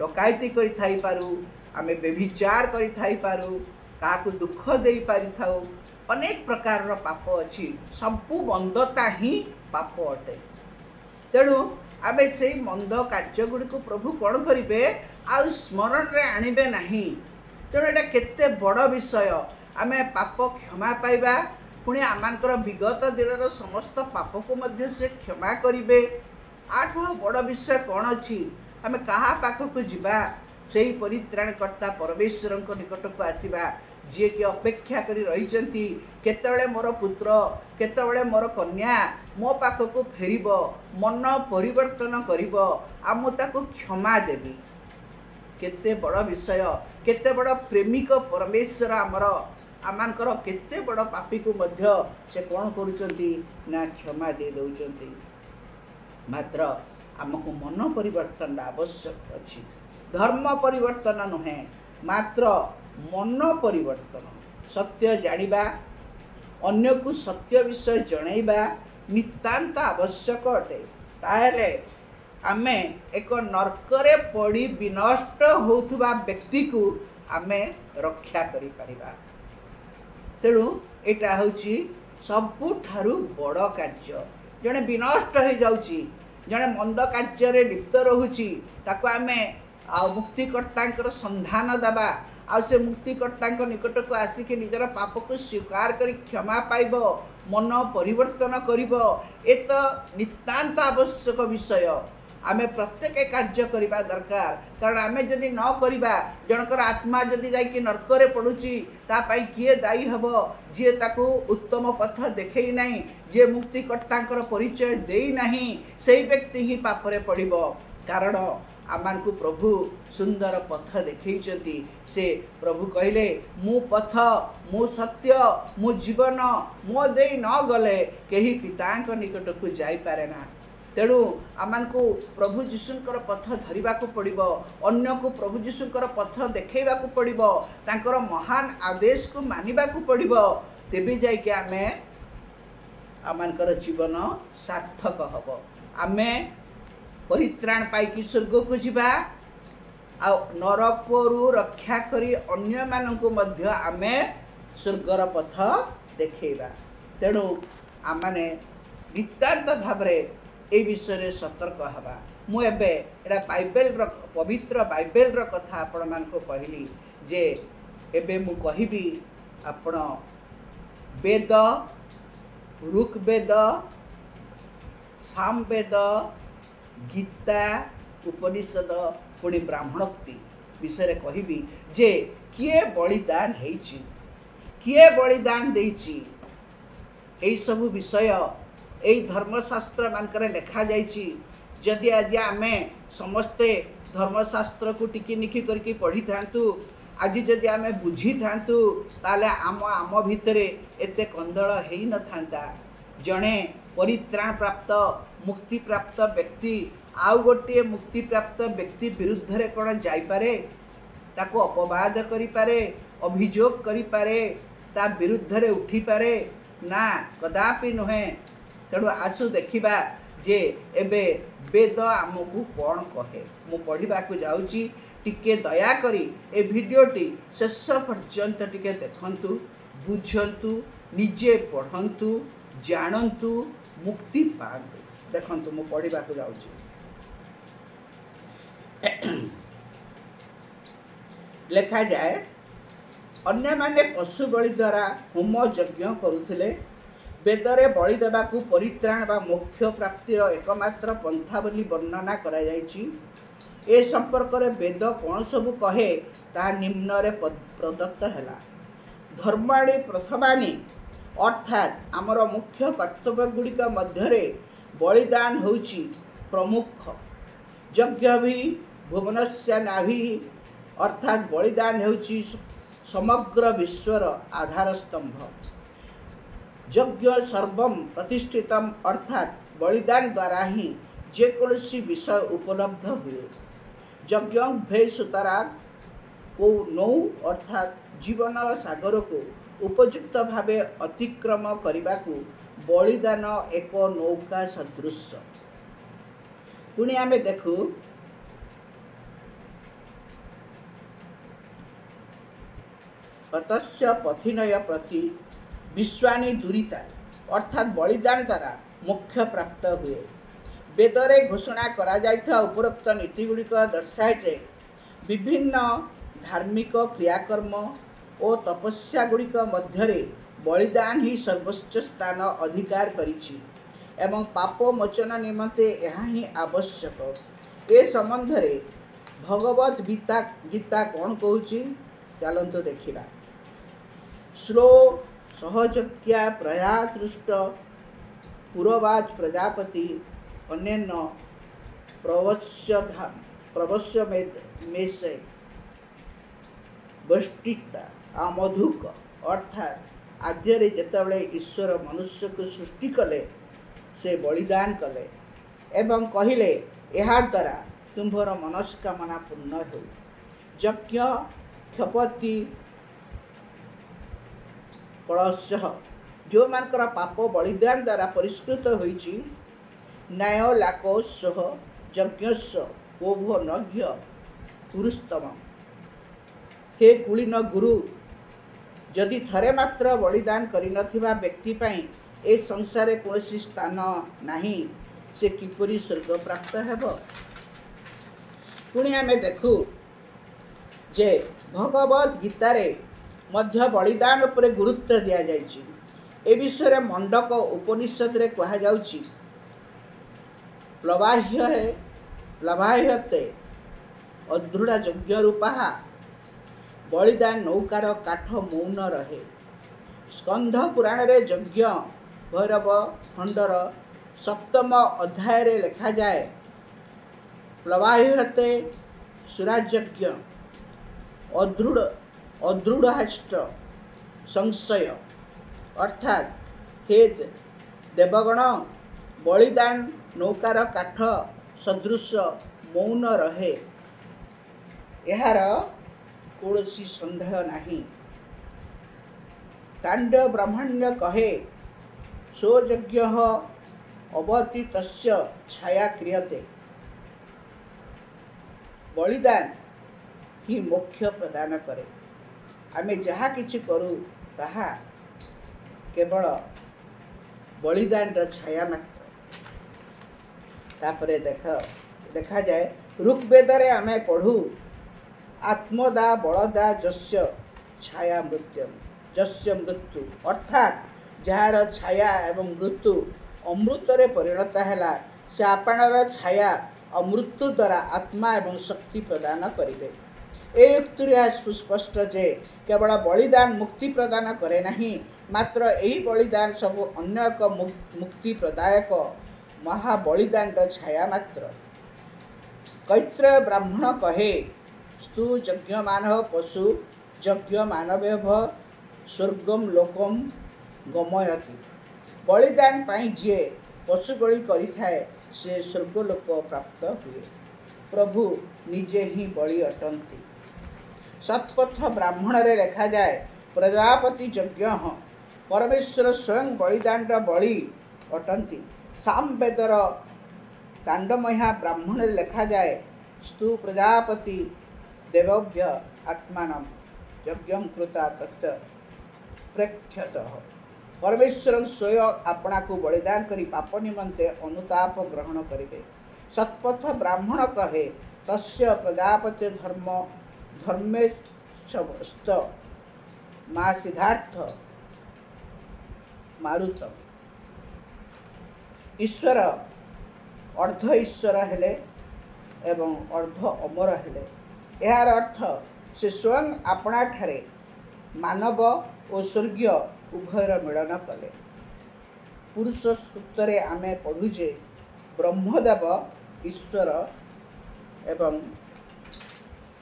ଡକାୟତି କରିଥାଇପାରୁ, ଆମେ ବ୍ୟଭିଚାର କରିଥାଇପାରୁ, କାହାକୁ ଦୁଃଖ ଦେଇପାରିଥାଉ। ଅନେକ ପ୍ରକାରର ପାପ ଅଛି। ସବୁ ମନ୍ଦତା ହିଁ ପାପ ଅଟେ। ତେଣୁ ଆମେ ସେଇ ମନ୍ଦ କାର୍ଯ୍ୟ ଗୁଡ଼ିକୁ ପ୍ରଭୁ କ'ଣ କରିବେ? ଆଉ ସ୍ମରଣରେ ଆଣିବେ ନାହିଁ। ତେଣୁ ଏଇଟା କେତେ ବଡ଼ ବିଷୟ। ଆମେ ପାପ କ୍ଷମା ପାଇବା, ପୁଣି ଆମମାନଙ୍କର ବିଗତ ଦିନର ସମସ୍ତ ପାପକୁ ମଧ୍ୟ ସେ କ୍ଷମା କରିବେ। ଆଠୁ ଆଉ ବଡ଼ ବିଷୟ କ'ଣ ଅଛି? ଆମେ କାହା ପାଖକୁ ଯିବା? ସେଇ ପରିତ୍ରାଣକର୍ତ୍ତା ପରମେଶ୍ୱରଙ୍କ ନିକଟକୁ ଆସିବା, ଯିଏକି ଅପେକ୍ଷା କରି ରହିଛନ୍ତି, କେତେବେଳେ ମୋର ପୁତ୍ର, କେତେବେଳେ ମୋର କନ୍ୟା ମୋ ପାଖକୁ ଫେରିବ, ମନ ପରିବର୍ତ୍ତନ କରିବ, ଆଉ ମୁଁ ତାକୁ କ୍ଷମା ଦେବି। କେତେ ବଡ଼ ବିଷୟ, କେତେ ବଡ଼ ପ୍ରେମିକ ପରମେଶ୍ୱର ଆମର। ଆମମାନଙ୍କର କେତେ ବଡ଼ ପାପୀକୁ ମଧ୍ୟ ସେ କ'ଣ କରୁଛନ୍ତି ନା କ୍ଷମା ଦେଇ ଦେଉଛନ୍ତି। ମାତ୍ର ଆମକୁ ମନ ପରିବର୍ତ୍ତନର ଆବଶ୍ୟକ ଅଛି। ଧର୍ମ ପରିବର୍ତ୍ତନ ନୁହେଁ, ମାତ୍ର ମନ ପରିବର୍ତ୍ତନ। ସତ୍ୟ ଜାଣିବା, ଅନ୍ୟକୁ ସତ୍ୟ ବିଷୟ ଜଣାଇବା ନିତାନ୍ତ ଆବଶ୍ୟକ ଅଟେ। ତାହେଲେ ଆମେ ଏକ ନର୍କରେ ପଡ଼ି ବିନଷ୍ଟ ହେଉଥିବା ବ୍ୟକ୍ତିକୁ ଆମେ ରକ୍ଷା କରିପାରିବା। ତେଣୁ ଏଇଟା ହେଉଛି ସବୁଠାରୁ ବଡ଼ କାର୍ଯ୍ୟ। ଜଣେ ବିନଷ୍ଟ ହୋଇଯାଉଛି, ଜଣେ ମନ୍ଦ କାର୍ଯ୍ୟରେ ଲିପ୍ତ ରହୁଛି, ତାକୁ ଆମେ ଆଉ ମୁକ୍ତିକର୍ତ୍ତାଙ୍କର ସନ୍ଧାନ ଦେବା, ଆଉ ସେ ମୁକ୍ତିକର୍ତ୍ତାଙ୍କ ନିକଟକୁ ଆସିକି ନିଜର ପାପକୁ ସ୍ୱୀକାର କରି କ୍ଷମା ପାଇବ, ମନ ପରିବର୍ତ୍ତନ କରିବ, ଏ ତ ନିତାନ୍ତ ଆବଶ୍ୟକ ବିଷୟ। ଆମେ ପ୍ରତ୍ୟେକ କାର୍ଯ୍ୟ କରିବା ଦରକାର। କାରଣ ଆମେ ଯଦି ନ କରିବା, ଜଣଙ୍କର ଆତ୍ମା ଯଦି ଯାଇକି ନର୍କରେ ପଡ଼ୁଛି, ତା ପାଇଁ କିଏ ଦାୟୀ ହେବ? ଯିଏ ତାକୁ ଉତ୍ତମ ପଥ ଦେଖେଇ ନାହିଁ, ଯିଏ ମୁକ୍ତିକର୍ତ୍ତାଙ୍କର ପରିଚୟ ଦେଇନାହିଁ, ସେଇ ବ୍ୟକ୍ତି ହିଁ ପାପରେ ପଡ଼ିବ। କାରଣ ଆମମାନଙ୍କୁ ପ୍ରଭୁ ସୁନ୍ଦର ପଥ ଦେଖେଇଛନ୍ତି। ସେ ପ୍ରଭୁ କହିଲେ, ମୁଁ ପଥ, ମୁଁ ସତ୍ୟ, ମୁଁ ଜୀବନ, ମୋ ଦେଇ ନ ଗଲେ କେହି ପିତାଙ୍କ ନିକଟକୁ ଯାଇପାରେ ନା। ତେଣୁ ଆମମାନଙ୍କୁ ପ୍ରଭୁ ଯୀଶୁଙ୍କର ପଥ ଧରିବାକୁ ପଡ଼ିବ, ଅନ୍ୟକୁ ପ୍ରଭୁ ଯୀଶୁଙ୍କର ପଥ ଦେଖେଇବାକୁ ପଡ଼ିବ, ତାଙ୍କର ମହାନ ଆଦେଶକୁ ମାନିବାକୁ ପଡ଼ିବ। ତେବେ ଯାଇକି ଆମେ ଆମମାନଙ୍କର ଜୀବନ ସାର୍ଥକ ହେବ। ଆମେ ପରିତ୍ରାଣ ପାଇକି ସ୍ୱର୍ଗକୁ ଯିବା, ଆଉ ନରକରୁ ରକ୍ଷା କରି ଅନ୍ୟମାନଙ୍କୁ ମଧ୍ୟ ଆମେ ସ୍ୱର୍ଗର ପଥ ଦେଖେଇବା। ତେଣୁ ଆମମାନେ ନିତାନ୍ତ ଭାବରେ ଏଇ ବିଷୟରେ ସତର୍କ ହେବା। ମୁଁ ଏବେ ଏଇଟା ବାଇବେଲର, ପବିତ୍ର ବାଇବେଲର କଥା ଆପଣମାନଙ୍କୁ କହିଲି ଯେ ଏବେ ମୁଁ କହିବି ଆପଣ ବେଦ, ଋଗ୍ବେଦ, ସାମବେଦ, ଗୀତା, ଉପନିଷଦ, ପୁଣି ବ୍ରାହ୍ମଣୋକ୍ତି ବିଷୟରେ କହିବି ଯେ କିଏ ବଳିଦାନ ହେଇଛି, କିଏ ବଳିଦାନ ଦେଇଛି। ଏଇସବୁ ବିଷୟ ଏଇ ଧର୍ମଶାସ୍ତ୍ର ମାନଙ୍କରେ ଲେଖାଯାଇଛି। ଯଦି ଆଜି ଆମେ ସମସ୍ତେ ଧର୍ମଶାସ୍ତ୍ରକୁ ଟିକିନିଖି କରିକି ପଢ଼ିଥାନ୍ତୁ, ଆଜି ଯଦି ଆମେ ବୁଝିଥାନ୍ତୁ, ତାହେଲେ ଆମ ଭିତରେ ଏତେ କନ୍ଦଳ ହେଇନଥାନ୍ତା। ଜଣେ ପରିତ୍ରାଣ ପ୍ରାପ୍ତ ମୁକ୍ତିପ୍ରାପ୍ତ ବ୍ୟକ୍ତି ଆଉ ଗୋଟିଏ ମୁକ୍ତିପ୍ରାପ୍ତ ବ୍ୟକ୍ତି ବିରୁଦ୍ଧରେ କ'ଣ ଯାଇପାରେ? ତାକୁ ଅପବାଦ କରିପାରେ, ଅଭିଯୋଗ କରିପାରେ, ତା ବିରୁଦ୍ଧରେ ଉଠିପାରେ? ନା, କଦାପି ନୁହେଁ। ତେଣୁ ଆସୁ ଦେଖିବା ଯେ ଏବେ ବେଦ ଆମକୁ କ'ଣ କହେ। ମୁଁ ପଢ଼ିବାକୁ ଯାଉଛି, ଟିକେ ଦୟାକରି ଏ ଭିଡ଼ିଓଟି ଶେଷ ପର୍ଯ୍ୟନ୍ତ ଟିକେ ଦେଖନ୍ତୁ, ବୁଝନ୍ତୁ, ନିଜେ ପଢ଼ନ୍ତୁ, ଜାଣନ୍ତୁ, ମୁକ୍ତି ପାଆନ୍ତୁ। ଦେଖନ୍ତୁ, ମୁଁ ପଢ଼ିବାକୁ ଯାଉଛି। ଲେଖାଯାଏ, ଅନ୍ୟମାନେ ପଶୁ ବଳି ଦ୍ୱାରା ହୋମ ଯଜ୍ଞ କରୁଥିଲେ। ବେଦରେ ବଳି ଦେବାକୁ ପରିତ୍ରାଣ ବା ମୋକ୍ଷ ପ୍ରାପ୍ତିର ଏକମାତ୍ର ପନ୍ଥା ବୋଲି ବର୍ଣ୍ଣନା କରାଯାଇଛି। ଏ ସମ୍ପର୍କରେ ବେଦ କ'ଣ ସବୁ କହେ, ତାହା ନିମ୍ନରେ ପ୍ରଦତ୍ତ ହେଲା। ଧର୍ମାଣୀ ପ୍ରଥମାନି, ଅର୍ଥାତ୍ ଆମର ମୁଖ୍ୟ କର୍ତ୍ତବ୍ୟ ଗୁଡ଼ିକ ମଧ୍ୟରେ ବଳିଦାନ ହେଉଛି ପ୍ରମୁଖ। ଯଜ୍ଞ ବି ଭୁବନସ୍ୟ ନାଭି, ଅର୍ଥାତ୍ ବଳିଦାନ ହେଉଛି ସମଗ୍ର ବିଶ୍ୱର ଆଧାର ସ୍ତମ୍ଭ। ଯଜ୍ଞ ସର୍ବମ ପ୍ରତିଷ୍ଠିତମ, ଅର୍ଥାତ୍ ବଳିଦାନ ଦ୍ୱାରା ହିଁ ଯେକୌଣସି ବିଷୟ ଉପଲବ୍ଧ ହୁଏ। ଯଜ୍ଞ ଭେ ସୁତରାଗ, କେଉଁ ନୌ ଅର୍ଥାତ୍ ଜୀବନ ସାଗରକୁ ଉପଯୁକ୍ତ ଭାବେ ଅତିକ୍ରମ କରିବାକୁ ବଳିଦାନ ଏକ ନୌକା ସଦୃଶ। ପୁଣି ଆମେ ଦେଖୁ ତସ୍ୟ ପଥିନୟ ପ୍ରତି ବିଶ୍ୱାନୀ ଦୂରିତା, ଅର୍ଥାତ୍ ବଳିଦାନ ଦ୍ୱାରା ମୋକ୍ଷ ପ୍ରାପ୍ତ ହୁଏ। ବେଦରେ ଘୋଷଣା କରାଯାଇଥିବା ଉପରୋକ୍ତ ନୀତିଗୁଡ଼ିକ ଦର୍ଶାଏ ଯେ ବିଭିନ୍ନ ଧାର୍ମିକ କ୍ରିୟାକର୍ମ ଓ ତପସ୍ୟା ଗୁଡ଼ିକ ମଧ୍ୟରେ ବଳିଦାନ ହିଁ ସର୍ବୋଚ୍ଚ ସ୍ଥାନ ଅଧିକାର କରିଛି ଏବଂ ପାପ ମୋଚନ ନିମନ୍ତେ ଏହା ହିଁ ଆବଶ୍ୟକ। ଏ ସମ୍ବନ୍ଧରେ ଭଗବତ ଗୀତା କ'ଣ କହୁଛି ଚାଲନ୍ତୁ ଦେଖିବା। ଶ୍ଲୋ ସହଯଜ୍ଞା ପ୍ରୟାତୃଷ୍ଟ ପୁରବାଜ ପ୍ରଜାପତି ଅନ୍ୟାନ୍ୟ ପ୍ରବଶ୍ୟ ମେଷେ ବଷ୍ଟିତା ଆମଧୁକ, ଅର୍ଥାତ୍ ଆଦ୍ୟରେ ଯେତେବେଳେ ଈଶ୍ୱର ମନୁଷ୍ୟକୁ ସୃଷ୍ଟି କଲେ ସେ ବଳିଦାନ କଲେ ଏବଂ କହିଲେ ଏହାଦ୍ୱାରା ତୁମ୍ଭର ମନସ୍କାମନା ପୂର୍ଣ୍ଣ ହେଉ। ଯଜ୍ଞ କ୍ଷପତି କଳସହ, ଯେଉଁମାନଙ୍କର ପାପ ବଳିଦାନ ଦ୍ୱାରା ପରିଷ୍କୃତ ହୋଇଛି। ନ୍ୟାୟ ଲାକୋସହ ଯଜ୍ଞସ୍ୟ କୋଭ ନଜ୍ଞ ପୁରୁଷୋତ୍ତମ। ହେ କୁଳୀନ ଗୁରୁ, ଯଦି ଥରେ ମାତ୍ର ବଳିଦାନ କରିନଥିବା ବ୍ୟକ୍ତି ପାଇଁ ଏ ସଂସାରରେ କୌଣସି ସ୍ଥାନ ନାହିଁ, ସେ କିପରି ସ୍ୱର୍ଗ ପ୍ରାପ୍ତ ହେବ? ପୁଣି ଆମେ ଦେଖୁ ଯେ ଭଗବତ ଗୀତାରେ ମଧ୍ୟ ବଳିଦାନ ଉପରେ ଗୁରୁତ୍ୱ ଦିଆଯାଇଛି। ଏ ବିଷୟରେ ମଣ୍ଡକ ଉପନିଷଦରେ କୁହାଯାଉଛି, ପ୍ଲବାହ୍ୟତେ ଅଦୃଢ଼ ଯଜ୍ଞ ରୂପାହା, ବଳିଦାନ ନୌକାର କାଠ ମୌନ ରହେ। ସ୍କନ୍ଧ ପୁରାଣରେ ଯଜ୍ଞ ଭୈରବ ଖଣ୍ଡର ସପ୍ତମ ଅଧ୍ୟାୟରେ ଲେଖାଯାଏ, ପ୍ଲବାହ୍ୟତେ ସୁରାଯଜ୍ଞ ଅଦୃଢ଼ାଷ୍ଟ ସଂଶୟ, ଅର୍ଥାତ୍ ହେ ଦେବଗଣ, ବଳିଦାନ ନୌକାର କାଠ ସଦୃଶ ମୌନ ରହେ, ଏହାର କୌଣସି ସନ୍ଦେହ ନାହିଁ। ତାଣ୍ଡ ବ୍ରାହ୍ମଣ୍ୟ କହେ, ସ୍ୱଯଜ୍ଞ ଅବତି ତସ୍ୟ ଛାୟା କ୍ରିୟତେ, ବଳିଦାନ ହିଁ ମୋକ୍ଷ ପ୍ରଦାନ କରେ। ଆମେ ଯାହା କିଛି କରୁ ତାହା କେବଳ ବଳିଦାନର ଛାୟା ମାତ୍ର। ତାପରେ ଦେଖାଯାଏ ଋଗ୍ବେଦରେ ଆମେ ପଢ଼ୁ, ଆତ୍ମଦା ବଳଦା ଯସ୍ୟ ଛାୟା ମୃତ୍ୟୁ ଯସ୍ୟ ମୃତ୍ୟୁ, ଅର୍ଥାତ୍ ଯାହାର ଛାୟା ଏବଂ ମୃତ୍ୟୁ ଅମୃତରେ ପରିଣତ ହେଲା, ସେ ଆପଣାର ଛାୟା ଓ ମୃତ୍ୟୁ ଦ୍ୱାରା ଆତ୍ମା ଏବଂ ଶକ୍ତି ପ୍ରଦାନ କରିବେ। ଏ ଉକ୍ତିରୁ ଏହା ସୁସ୍ପଷ୍ଟ ଯେ କେବଳ ବଳିଦାନ ମୁକ୍ତି ପ୍ରଦାନ କରେ ନାହିଁ, ମାତ୍ର ଏହି ବଳିଦାନ ସବୁ ଅନ୍ୟ ଏକ ମୁକ୍ତି ପ୍ରଦାୟକ ମହାବଳିଦାନର ଛାୟା ମାତ୍ର। କୈତ୍ର ବ୍ରାହ୍ମଣ କହେ, ସ୍ତୁ ଯଜ୍ଞମାନ ପଶୁ ଯଜ୍ଞ ମାନବେଭ ସ୍ୱର୍ଗମ ଲୋକମ ଗମୟତି, ବଳିଦାନ ପାଇଁ ଯିଏ ପଶୁ ବଳି କରିଥାଏ ସେ ସ୍ୱର୍ଗଲୋକ ପ୍ରାପ୍ତ ହୁଏ। ପ୍ରଭୁ ନିଜେ ହିଁ ବଳି ଅଟନ୍ତି। ଶତପଥ ବ୍ରାହ୍ମଣରେ ଲେଖାଯାଏ, ପ୍ରଜାପତି ଯଜ୍ଞ, ପରମେଶ୍ୱର ସ୍ୱୟଂ ବଳିଦାନର ବଳି ଅଟନ୍ତି। ସାମବେଦର ତାଣ୍ଡମହ୍ୟା ବ୍ରାହ୍ମଣରେ ଲେଖାଯାଏ, ସ୍ତୁ ପ୍ରଜାପତି ଦେବଭ୍ୟ ଆତ୍ମାନಂ ଯଜ୍ଞ କୃତା ତତ୍ତ୍ୱ ପ୍ରେକ୍ଷତଃ, ପରମେଶ୍ୱର ସ୍ୱୟଂ ଆପଣାକୁ ବଳିଦାନ କରି ପାପ ନିମନ୍ତେ ଅନୁତାପ ଗ୍ରହଣ କରିବେ। ଶତପଥ ବ୍ରାହ୍ମଣ କହେ, ତସ୍ୟ ପ୍ରଜାପତି ଧର୍ମ ଧର୍ମେସ୍ତ ମା ସିଦ୍ଧାର୍ଥ ମାରୁତ, ଈଶ୍ୱର ଅର୍ଦ୍ଧ ଈଶ୍ୱର ହେଲେ ଏବଂ ଅର୍ଦ୍ଧ ଅମର ହେଲେ। ଏହାର ଅର୍ଥ ସେ ସ୍ୱୟଂ ଆପଣାଠାରେ ମାନବ ଓ ସ୍ୱର୍ଗୀୟ ଉଭୟର ମିଳନ କଲେ। ପୁରୁଷ ସୂକ୍ତରେ ଆମେ ପଢ଼ୁ ଯେ ବ୍ରହ୍ମଦେବ ଈଶ୍ୱର ଏବଂ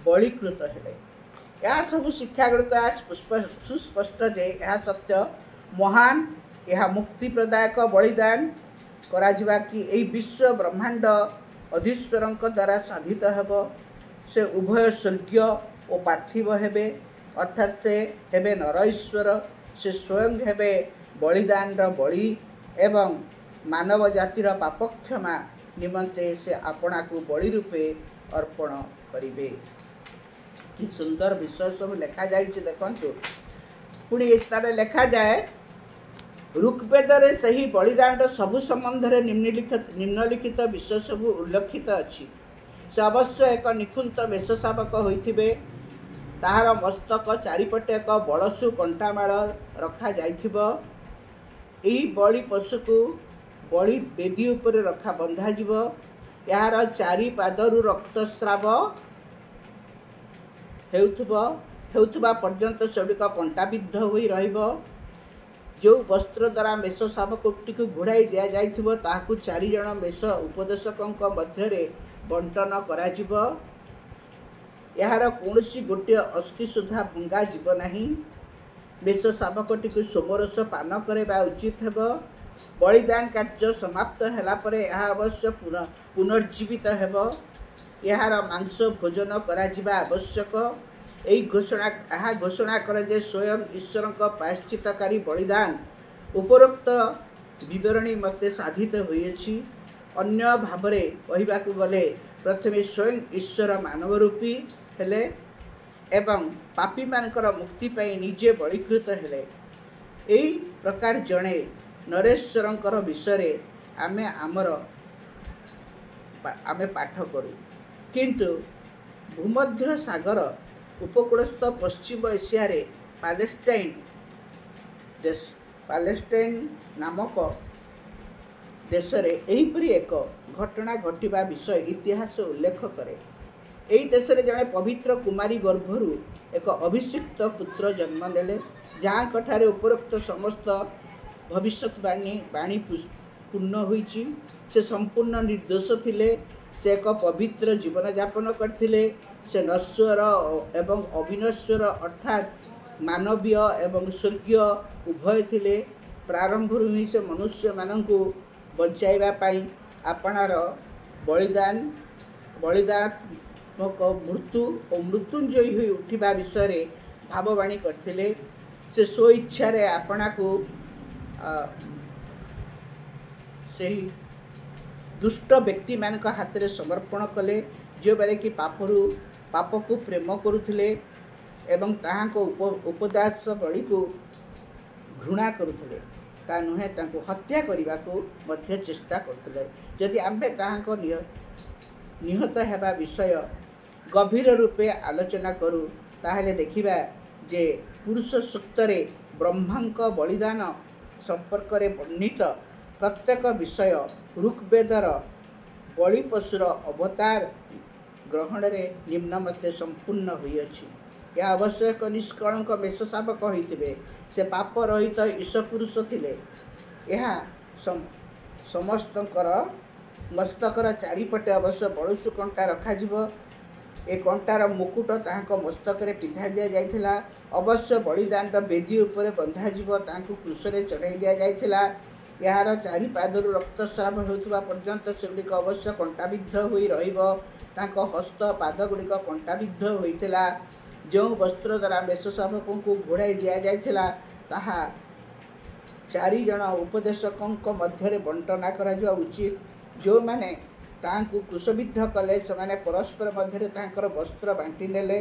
ବଳୀକୃତ ହେଲେ। ଏହା ସବୁ ଶିକ୍ଷା ଗୁଡ଼ିକ ସୁସ୍ପଷ୍ଟ ଯେ ଏହା ସତ୍ୟ ମହାନ, ଏହା ମୁକ୍ତି ପ୍ରଦାୟକ ବଳିଦାନ କରାଯିବା କି ଏହି ବିଶ୍ୱ ବ୍ରହ୍ମାଣ୍ଡ ଅଧୀଶ୍ୱରଙ୍କ ଦ୍ୱାରା ସାଧିତ ହେବ। ସେ ଉଭୟ ସ୍ୱର୍ଗୀୟ ଓ ପାର୍ଥିବ ହେବେ, ଅର୍ଥାତ୍ ସେ ହେବେ ନର ଈଶ୍ୱର। ସେ ସ୍ୱୟଂ ହେବେ ବଳିଦାନର ବଳି ଏବଂ ମାନବ ଜାତିର ପାପକ୍ଷମା ନିମନ୍ତେ ସେ ଆପଣାକୁ ବଳି ରୂପେ ଅର୍ପଣ କରିବେ। କି ସୁନ୍ଦର ବିଷୟ ସବୁ ଲେଖାଯାଇଛି ଦେଖନ୍ତୁ। ପୁଣି ଏ ସ୍ଥାନରେ ଲେଖାଯାଏ, ଋଗ୍ବେଦରେ ସେହି ବଳିଦାନର ସବୁ ସମ୍ବନ୍ଧରେ ନିମ୍ନଲିଖିତ ବିଷୟ ସବୁ ଉଲ୍ଲେଖିତ ଅଛି। ସେ ଅବଶ୍ୟ ଏକ ନିଖୁନ୍ତ ମେଷ ଶାବକ ହୋଇଥିବେ। ତାହାର ମସ୍ତକ ଚାରିପଟେ ଏକ ବଳସୁ କଣ୍ଟାମାଳ ରଖାଯାଇଥିବ। ଏହି ବଳି ପଶୁକୁ ବଳି ବେଦୀ ଉପରେ ରଖା ବନ୍ଧାଯିବ। ଏହାର ଚାରି ପାଦରୁ ରକ୍ତସ୍ରାବ ହେଉଥିବା ପର୍ଯ୍ୟନ୍ତ ସେଗୁଡ଼ିକ କଣ୍ଟାବିଦ୍ଧ ହୋଇ ରହିବ। ଯେଉଁ ବସ୍ତ୍ର ଦ୍ୱାରା ମେଷ ଶାବକଟିକୁ ଘୋଡ଼ାଇ ଦିଆଯାଇଥିବ ତାହାକୁ ଚାରିଜଣ ମେଷ ଉପଦେଶକଙ୍କ ମଧ୍ୟରେ ବଣ୍ଟନ କରାଯିବ। ଏହାର କୌଣସି ଗୋଟିଏ ଅସ୍ଥି ସୁଦ୍ଧା ଭଙ୍ଗାଯିବ ନାହିଁ। ମେଷ ଶାବକଟିକୁ ସୋମରସ ପାନ କରାଇବା ଉଚିତ ହେବ। ବଳିଦାନ କାର୍ଯ୍ୟ ସମାପ୍ତ ହେଲା ପରେ ଏହା ଅବଶ୍ୟ ପୁନର୍ଜୀବିତ ହେବ। ଏହାର ମାଂସ ଭୋଜନ କରାଯିବା ଆବଶ୍ୟକ। ଏହା ଘୋଷଣା କରେ ଯେ ସ୍ୱୟଂ ଈଶ୍ୱରଙ୍କ ପ୍ରାୟଶ୍ଚିତ୍ତକାରୀ ବଳିଦାନ ଉପରୋକ୍ତ ବିବରଣୀ ମତେ ସାଧିତ ହୋଇଅଛି। ଅନ୍ୟ ଭାବରେ କହିବାକୁ ଗଲେ ପ୍ରଥମେ ସ୍ୱୟଂ ଈଶ୍ୱର ମାନବ ରୂପୀ ହେଲେ ଏବଂ ପାପୀମାନଙ୍କର ମୁକ୍ତି ପାଇଁ ନିଜେ ବଳୀକୃତ ହେଲେ। ଏହି ପ୍ରକାର ଜଣେ ନରେଶ୍ୱରଙ୍କର ବିଷୟରେ ଆମେ ପାଠ କରୁ। କିନ୍ତୁ ଭୂମଧ୍ୟ ସାଗର ଉପକୂଳସ୍ଥ ପଶ୍ଚିମ ଏସିଆରେ ପାଲେଷ୍ଟାଇନ ନାମକ ଦେଶରେ ଏହିପରି ଏକ ଘଟଣା ଘଟିବା ବିଷୟ ଇତିହାସ ଉଲ୍ଲେଖ କରେ। ଏହି ଦେଶରେ ଜଣେ ପବିତ୍ର କୁମାରୀ ଗର୍ଭରୁ ଏକ ଅଭିଷିକ୍ତ ପୁତ୍ର ଜନ୍ମ ନେଲେ, ଯାହାଙ୍କଠାରେ ଉପରୋକ୍ତ ସମସ୍ତ ଭବିଷ୍ୟତବାଣୀ ବାଣୀ ପୂର୍ଣ୍ଣ ହୋଇଛି। ସେ ସମ୍ପୂର୍ଣ୍ଣ ନିର୍ଦ୍ଦୋଷ ଥିଲେ। ସେ ଏକ ପବିତ୍ର ଜୀବନଯାପନ କରିଥିଲେ। ସେ ନଶ୍ୱର ଏବଂ ଅବିନଶ୍ୱର ଅର୍ଥାତ୍ ମାନବୀୟ ଏବଂ ସ୍ୱର୍ଗୀୟ ଉଭୟ ଥିଲେ। ପ୍ରାରମ୍ଭରୁ ହିଁ ସେ ମନୁଷ୍ୟମାନଙ୍କୁ ବଞ୍ଚାଇବା ପାଇଁ ଆପଣାର ବଳିଦାନାତ୍ମକ ମୃତ୍ୟୁ ଓ ମୃତ୍ୟୁଞ୍ଜୟୀ ହୋଇ ଉଠିବା ବିଷୟରେ ଭାବବାଣୀ କରିଥିଲେ। ସେ ସ୍ୱଇଚ୍ଛାରେ ଆପଣାକୁ ସେହି ଦୁଷ୍ଟ ବ୍ୟକ୍ତିମାନଙ୍କ ହାତରେ ସମର୍ପଣ କଲେ, ଯେଉଁମାନେ କି ପାପକୁ ପ୍ରେମ କରୁଥିଲେ ଏବଂ ତାହାଙ୍କ ଉପଦାସ ବଳିକୁ ଘୃଣା କରୁଥିଲେ। ତା ନୁହେଁ, ତାଙ୍କୁ ହତ୍ୟା କରିବାକୁ ମଧ୍ୟ ଚେଷ୍ଟା କରୁଥିଲେ। ଯଦି ଆମ୍ଭେ ତାହାଙ୍କ ନିହତ ହେବା ବିଷୟ ଗଭୀର ରୂପେ ଆଲୋଚନା କରୁ, ତାହେଲେ ଦେଖିବା ଯେ ପୁରୁଷ ସୂକ୍ତରେ ବ୍ରହ୍ମାଙ୍କ ବଳିଦାନ ସମ୍ପର୍କରେ ବର୍ଣ୍ଣିତ ପ୍ରତ୍ୟେକ ବିଷୟ ଋଗ୍ବେଦର ବଳି ପଶୁର ଅବତାର ଗ୍ରହଣରେ ନିମ୍ନମତେ ସମ୍ପୂର୍ଣ୍ଣ ହୋଇଅଛି। ଏହା ଅବଶ୍ୟ ଏକ ନିଷ୍କଳଙ୍କ ମେଷ ଶାବକ ହୋଇଥିବେ। ସେ ପାପ ରହିତ ଈଶପୁରୁଷ ଥିଲେ। ଏହା ସମସ୍ତଙ୍କର ମସ୍ତକର ଚାରିପଟେ ଅବଶ୍ୟ ବଳସୁ କଣ୍ଟା ରଖାଯିବ। ଏ କଣ୍ଟାର ମୁକୁଟ ତାହାଙ୍କ ମସ୍ତକରେ ପିନ୍ଧା ଦିଆଯାଇଥିଲା। ଅବଶ୍ୟ ବଳିଦାନର ବେଦୀ ଉପରେ ବନ୍ଧାଯିବ। ତାହାଙ୍କୁ କ୍ରୁଶରେ ଚଢ଼ାଇ ଦିଆଯାଇଥିଲା। ଏହାର ଚାରିପାଦରୁ ରକ୍ତସ୍ରାବ ହେଉଥିବା ପର୍ଯ୍ୟନ୍ତ ସେଗୁଡ଼ିକ ଅବଶ୍ୟ କଣ୍ଟାବିଦ୍ଧ ହୋଇ ରହିବ। ତାଙ୍କ ହସ୍ତ ପାଦଗୁଡ଼ିକ କଣ୍ଟାବିଦ୍ଧ ହୋଇଥିଲା। ଯେଉଁ ବସ୍ତ୍ର ଦ୍ୱାରା ମେଷ ଶାବକଙ୍କୁ ଘୋଡ଼ାଇ ଦିଆଯାଇଥିଲା ତାହା ଚାରିଜଣ ଉପଦେଶକଙ୍କ ମଧ୍ୟରେ ବଣ୍ଟନା କରାଯିବା ଉଚିତ। ଯେଉଁମାନେ ତାହାଙ୍କୁ କ୍ରୁଶବିଦ୍ଧ କଲେ ସେମାନେ ପରସ୍ପର ମଧ୍ୟରେ ତାଙ୍କର ବସ୍ତ୍ର ବାଣ୍ଟି ନେଲେ।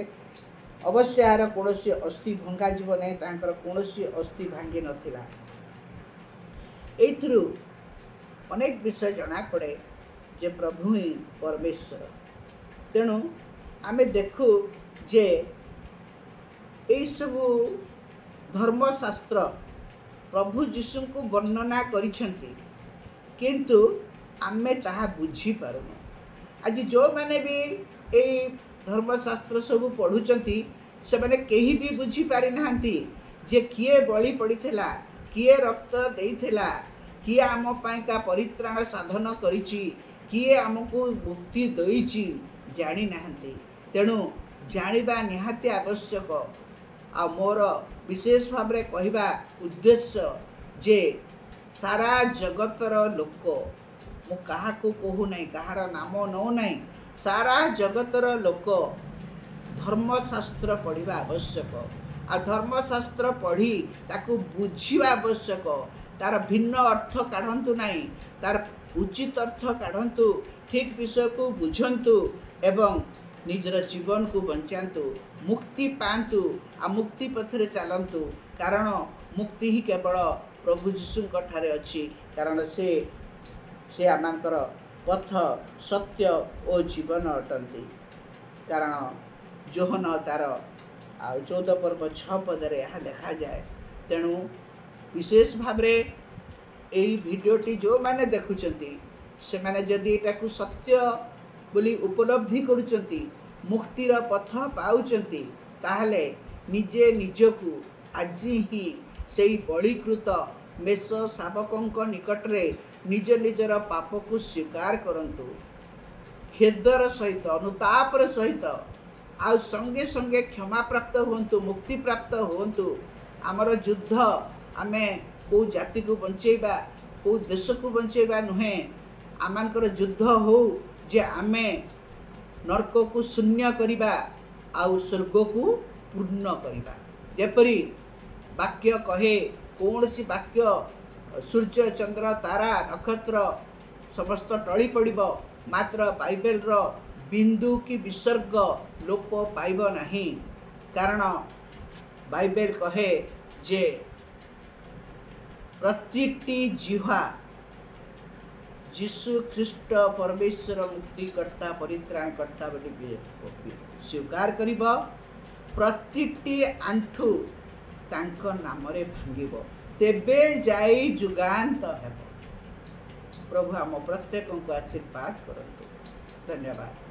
ଅବଶ୍ୟ ଏହାର କୌଣସି ଅସ୍ଥି ଭଙ୍ଗାଯିବ ନାହିଁ। ତାଙ୍କର କୌଣସି ଅସ୍ଥି ଭାଙ୍ଗି ନଥିଲା। ଏଇଥିରୁ ଅନେକ ବିଷୟ ଜଣାପଡ଼େ ଯେ ପ୍ରଭୁ ହିଁ ପରମେଶ୍ୱର। ତେଣୁ ଆମେ ଦେଖୁ ଯେ ଏଇସବୁ ଧର୍ମଶାସ୍ତ୍ର ପ୍ରଭୁ ଯୀଶୁଙ୍କୁ ବର୍ଣ୍ଣନା କରିଛନ୍ତି, କିନ୍ତୁ ଆମେ ତାହା ବୁଝିପାରୁନୁ। ଆଜି ଯେଉଁମାନେ ବି ଏଇ ଧର୍ମଶାସ୍ତ୍ର ସବୁ ପଢ଼ୁଛନ୍ତି ସେମାନେ କେହି ବି ବୁଝିପାରିନାହାନ୍ତି ଯେ କିଏ ବଳି ପଡ଼ିଥିଲା, କିଏ ରକ୍ତ ଦେଇଥିଲା, କିଏ ଆମ ପାଇଁକା ପରିତ୍ରାଣ ସାଧନ କରିଛି, କିଏ ଆମକୁ ମୁକ୍ତି ଦେଇଛି, ଜାଣିନାହାନ୍ତି। ତେଣୁ ଜାଣିବା ନିହାତି ଆବଶ୍ୟକ। ଆଉ ମୋର ବିଶେଷ ଭାବରେ କହିବା ଉଦ୍ଦେଶ୍ୟ ଯେ ସାରା ଜଗତର ଲୋକ, ମୁଁ କାହାକୁ କହୁନାହିଁ, କାହାର ନାମ ନେଉନାହିଁ, ସାରା ଜଗତର ଲୋକ ଧର୍ମଶାସ୍ତ୍ର ପଢ଼ିବା ଆବଶ୍ୟକ। ଆଉ ଧର୍ମଶାସ୍ତ୍ର ପଢ଼ି ତାକୁ ବୁଝିବା ଆବଶ୍ୟକ। ତାର ଭିନ୍ନ ଅର୍ଥ କାଢ଼ନ୍ତୁ ନାହିଁ, ତାର ଉଚିତ ଅର୍ଥ କାଢ଼ନ୍ତୁ, ଠିକ୍ ବିଷୟକୁ ବୁଝନ୍ତୁ ଏବଂ ନିଜର ଜୀବନକୁ ବଞ୍ଚାନ୍ତୁ, ମୁକ୍ତି ପାଆନ୍ତୁ ଆଉ ମୁକ୍ତି ପଥରେ ଚାଲନ୍ତୁ। କାରଣ ମୁକ୍ତି ହିଁ କେବଳ ପ୍ରଭୁ ଯୀଶୁଙ୍କ ଠାରେ ଅଛି। କାରଣ ସେ ସେ ଆମମାନଙ୍କର ପଥ, ସତ୍ୟ ଓ ଜୀବନ ଅଟନ୍ତି। କାରଣ ଯୋହନ ତାର ଆଉ 14 ପର୍ବ 6 ପଦରେ ଏହା ଲେଖାଯାଏ। ତେଣୁ ବିଶେଷ ଭାବରେ ଏଇ ଭିଡ଼ିଓଟି ଯେଉଁମାନେ ଦେଖୁଛନ୍ତି, ସେମାନେ ଯଦି ଏଟାକୁ ସତ୍ୟ ବୋଲି ଉପଲବ୍ଧି କରୁଛନ୍ତି, ମୁକ୍ତିର ପଥ ପାଉଛନ୍ତି, ତାହେଲେ ନିଜେ ନିଜକୁ ଆଜି ହିଁ ସେଇ ବଳୀକୃତ ମେଷ ଶାବକଙ୍କ ନିକଟରେ ନିଜ ନିଜର ପାପକୁ ସ୍ୱୀକାର କରନ୍ତୁ ଖେଦର ସହିତ, ଅନୁତାପର ସହିତ, ଆଉ ସଙ୍ଗେ ସଙ୍ଗେ କ୍ଷମାପ୍ରାପ୍ତ ହୁଅନ୍ତୁ, ମୁକ୍ତିପ୍ରାପ୍ତ ହୁଅନ୍ତୁ। ଆମର ଯୁଦ୍ଧ ଆମେ କେଉଁ ଜାତିକୁ ବଞ୍ଚେଇବା, କେଉଁ ଦେଶକୁ ବଞ୍ଚେଇବା ନୁହେଁ। ଆମମାନଙ୍କର ଯୁଦ୍ଧ ହଉ ଯେ ଆମେ ନର୍କକୁ ଶୂନ୍ୟ କରିବା ଆଉ ସ୍ୱର୍ଗକୁ ପୂର୍ଣ୍ଣ କରିବା। ଯେପରି ବାକ୍ୟ କହେ, କୌଣସି ବାକ୍ୟ ସୂର୍ଯ୍ୟ, ଚନ୍ଦ୍ର, ତାରା, ନକ୍ଷତ୍ର ସମସ୍ତ ଟଳି ପଡ଼ିବ, ମାତ୍ର ବାଇବେଲର ବିନ୍ଦୁ କି ବିସର୍ଗ ଲୋପ ପାଇବ ନାହିଁ। କାରଣ ବାଇବେଲ କହେ ଯେ ପ୍ରତିଟି ଜିହ୍ୱା ଯୀଶୁ ଖ୍ରୀଷ୍ଟ ପରମେଶ୍ୱର ମୁକ୍ତିକର୍ତ୍ତା, ପରିତ୍ରାଣକର୍ତ୍ତା ବୋଲି ସ୍ୱୀକାର କରିବ, ପ୍ରତିଟି ଆଣ୍ଠୁ ତାଙ୍କ ନାମରେ ଭାଙ୍ଗିବ, ତେବେ ଯାଇ ଯୁଗାନ୍ତ ହେବ। ପ୍ରଭୁ ଆମ ପ୍ରତ୍ୟେକଙ୍କୁ ଆଶୀର୍ବାଦ କରନ୍ତୁ। ଧନ୍ୟବାଦ।